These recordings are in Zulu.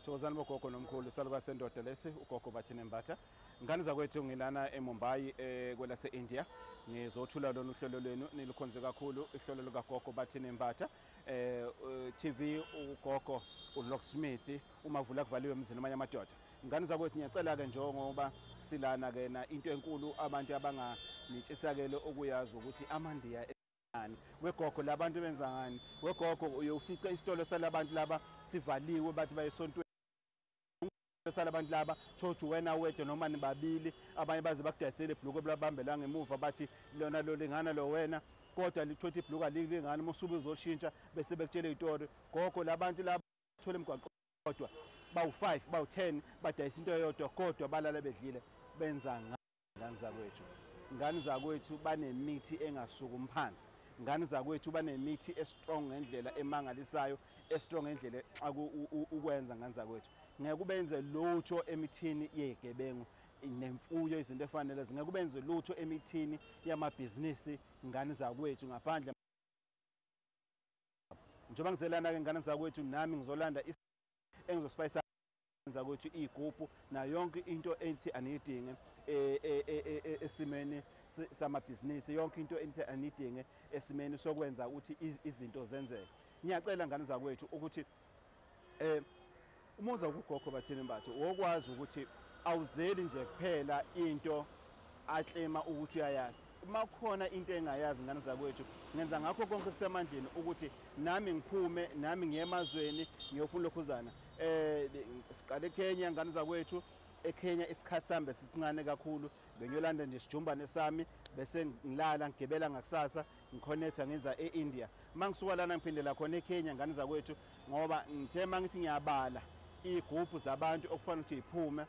Thokozani bogogo nomkhulu, salukazi sendoda lesi, ugogo Bathini Mbatha. Ngane zakwethu, ngilana eMumbai, kwelase India. Ngizothula lona uhlelo lwenu nilukhonze kakhulu, uhlelo lukagogo Bathini Mbatha TV, ugogo uLocksmith, umavula kuvaliwe emzini amanye amadoda. Ngane zakwethu, ngiyacela ke njengoba silana ke na into enkulu abantu abanganitshisakele ukuyazi ukuthi amaNdiya ngani wegogo, labantu benza ngani wegogo. Uyofica isitolo salabantu laba sivaliwe, bathi bayesontweni. Salabantu laba thothi wena wedwa noma nibabili, abanye baze bakudayisele ibhluku labambela ngemuva, bathi lona lolingana lo wena, kodwa lithothi ibhluku alilingani. Uma usuke uzoshintsha bese bekutshela izitori. Gogo, labantu laba thola emgwaqo kodwa bawu-5, bawu-10, badayisa into eyodwa kodwa balala bedlile. Benza ngani zakwethu? Ngane zakwethu, banemithi engasukumi phansi. Ngane zakwethu, banemithi e-strong ngendlela emangalisayo, e-strong ngendlela xa ukwenza. Ngane zakwethu, ngeke kubenze lutho emithini yegebengu nemfuyo, izinto efanele ngeke kubenze lutho emithini yamabhizinisi, ngane zakwethu. Ngaphandle njengoba ngizelana-ke, ngane zakwethu, nami ngizolanda engizosipayisa zakwethu, iy'gubhu nayo yonke into ethi aniyidinge esimeni samabhizinisi, yonke into ethi aniyidinge esimeni sokwenza ukuthi izinto zenzeke. Ngiyacela, ngane zakwethu, ukuthi uma uza kugogo Bathini Mbatha, wokwazi ukuthi awuzeli nje kuphela into a-claima ukuthi uyayazi. Uma kukhona into engayazi, ngane zakwethu, ngenza ngakho konke kusemandleni ukuthi nami ngiphume, nami ngiye emazweni ngiyofuna lokhuzana. Siqale eKenya, ngane zakwethu. eKenya isikhathi sami besisincane kakhulu, bengiyolanda nje isijumbane sami bese ngilala, ngigibela ngakusasa, ngi-connecta, ngiza e-India. Uma ngisuka lana ngiphindela khona eKenya, ngane zakwethu, ngoba ngithe uma ngithi ngiyabala iy'gubhu zabantu okufanele ukuthi y'phume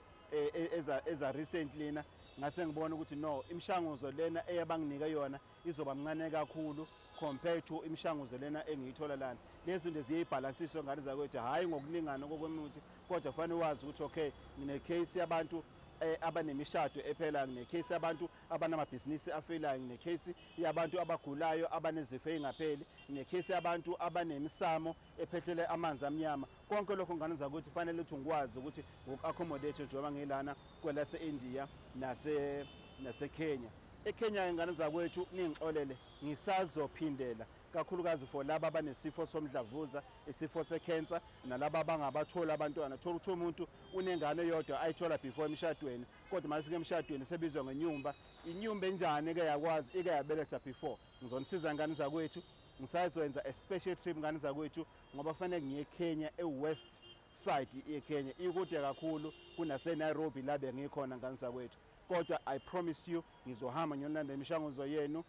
eza recently na, ngase ngibona ukuthi no, imishanguzo lena eyabanginike yona izoba mncane kakhulu compared to imishanguzo lena engiyithola lana. Lezi zinto ziyayibhalansiswa, ngane zakwethu, hhayi ngokulingana kokwemithi, kodwa kufanele wazi ukuthi okay, ngine-case yabantu abanemishado ephelayo, ngine-case yabantu abanamabhizinisi afelayo, ngine-case yabantu abagulayo abanezifo ey'ngapheli, ngine-case yabantu abanemisamo ephehlele amanzi amnyama. Konke lokho, ngane zakuthi, fanele ukuthi ngikwazi ukuthi ngoku-accommodate njengoba ngilana kwelase-India naseKenya. EKenya, ngane zakwethu, ningixolele, ngisazophindela kakhulukazi for laba abanesifo somdlavuza, isifo sekhensa, nalaba abangabatholi abantwana. Thola ukuthi umuntu unengane eyodwa ayithola before emshadweni, kodwa uma efika emshadweni sebizwa ngenyumba. Inyumba enjani-ke yakwazi ike yabeletha before? Ngizonisiza, ngane zakwethu. Ngisazoyenza a special trip, ngane zakwethu, ngoba kufanele ngiye eKenya, e-west side yeKenya, ikude kakhulu kunase-Nairobi la bengikhona, ngane zakwethu, kodwa I promise you ngizohamba ngiyolanda imishanguzo yenu.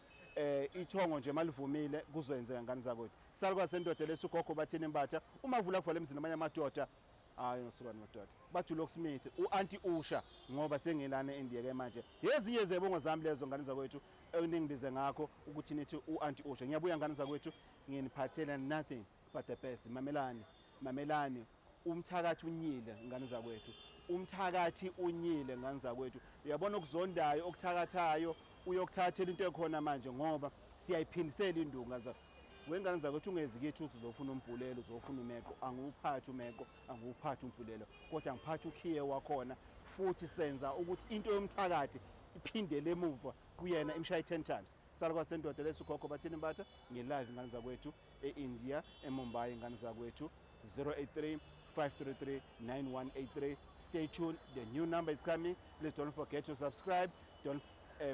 Ithongo nje malivumile, kuzoyenzeka, ngane zakwethu. Salukazi sendoda lesi, ugogo Bathini Mbatha, umavula kuvala emzini amanye amadoda. Hayi, ngisuka madoda, bathi uLocksmith, u-Auntie Usha, ngoba sengilana eNdiya ke manje. Yezinye zebongo zami lezo, ngane zakwethu, eningibize ngakho ukuthi nithi u-Auntie Usha. Ngiyabuya, ngane zakwethu, nginiphathela nothing but the best. Mamelani, mamelani, umthakathi unyile, ngane zakwethu, umthakathi unyile, ngane zakwethu. Uyabona, okuzondayo, okuthakathayo, uyokuthathela into ekhona manje, ngoba siyayiphindisela induku, ngane zakwethu. Wengane zakwethu, ungezi kithi uthi uzofuna umbhulelo, uzofuna umeqo. Angiwuphathi umeqo, angiwuphathi umbhulelo, kodwa ngiphatha ukhiye wakhona, futhi senza ukuthi into yomthakathi iphindele emuva kuyena, imshaye 10 times. Salukazi sendoda lesi, ugogo Bathini Mbatha, ngi-live, ngane zakwethu, e-India, eMumbai, ngane zakwethu. 083 533 9183. Stay tuned, the new number is coming. Please don't forget to subscribe, don't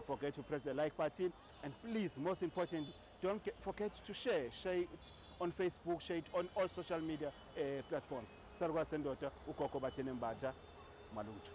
forget to press the like button, and please, most important, don't forget to share. Share it on Facebook, share it on all social media platforms. Salukazi sendoda, ugogo Bathini Mbatha, malutho.